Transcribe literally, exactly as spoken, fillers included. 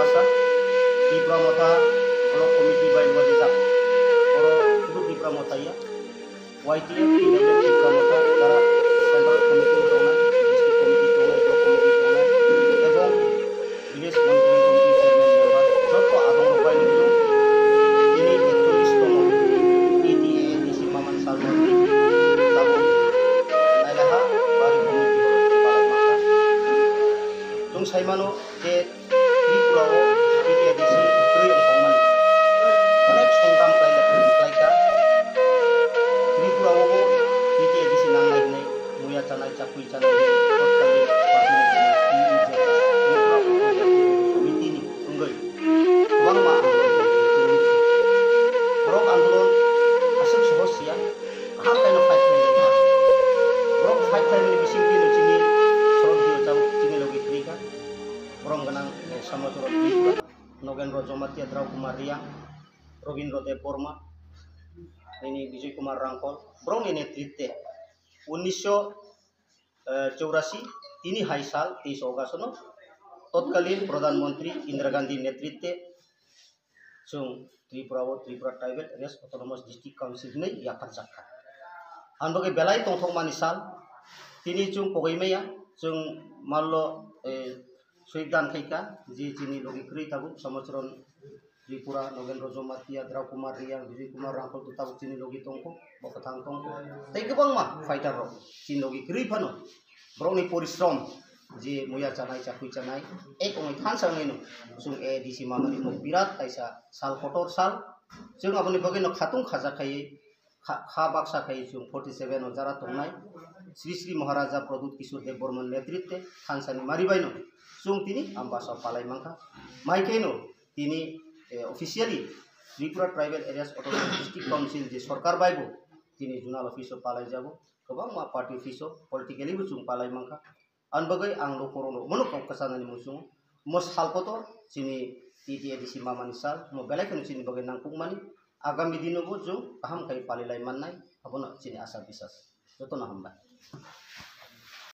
Tipra Motha Block Committee bai wajijak. Oro sudu Tipra Motha ya. Y T F, T W F, Tipra Motha, tara Central Committee tongnai, District Committee tongnai, Block Committee tongnai, ebong Village Monitoring Committee Chairman member, joto abang rok bai nukjak. Tini ekchollish tongmo T T A D C mamani salmani tabuk nailaha bari committee rok palai mangkha. Chwng sai mano je Tripura o T T A D C kwrwi wngkha mani. Onek songram khlai kha. Tripura o bo T T A D C nangnai hwnwi muya chanai, chakwi chanai hwnwi totkalni party ni T U J S, Tripura Upojati Samiti ni wngwi kwbangma andolon khaijak. Borok andolon aswk sohos ya, kaham khaino fight khlai lai kha. Borok fight khlaimani bisingtwi no chini sorok jio tabuk chini logi kwrwi kha. Borom gwnang, eh, Samachoro Tripura, Nogendro Jomatia, Drau Kumar Riang, Robindro Deb Borma, nini Bijoy Kumar Rangkol, borokni netritwe unnisho chorasi tini hai sal teis August no totkalin Pradhan Mantri Indira Gandhi netritwe chwng Tripura o Tripura Tribal Areas Autonomous District Council hwnwi yapharjak kha. Ang bagwi belai tongthokmani sal, tini chwng pogwi maya, chwng mallo, eh, soidan khai kha, je chini logi kwrwi tabuk Samachron Tripura, Nogendro Jomatia, Drau Kumar Riang, Bijoy Kumar Rangkol tabuk chini logi tongkho, bo kwthang tongkho. Tei kwbangma fighter rok chini logi kwrwi phano borokni porishrom je muya chanai, chakwi chanai, ek ongwi thansa wngwi no chwng A D C mamani mo birat kaisa sal, kotor sal. Chwng aboni bagwi no khatung khaja khai kha, kha baksa khai chwng forty seven o jara tongnai Sri Sri Maharaja Pradyut Kishore Deb Borman netritwe thansani mari baino chwng tini Ambasa palai mankha. Mai khe no tini, eh, officially Tripura Tribal Areas Autonomous District Council je sorkar bai bo tini zonal office o palai jago, kwbangma party office o politically bo chwng palai mankha. Ang bagwi ang lukurokno omono kok kwchanani muchungo. Mo sal kotor chini T T A D C mamani sal, mo belai kheno chini bagwi nangkukmani. Agami dino bo chwng kaham khai palilai mannai, abono chini asa bisas. Jotono hambai.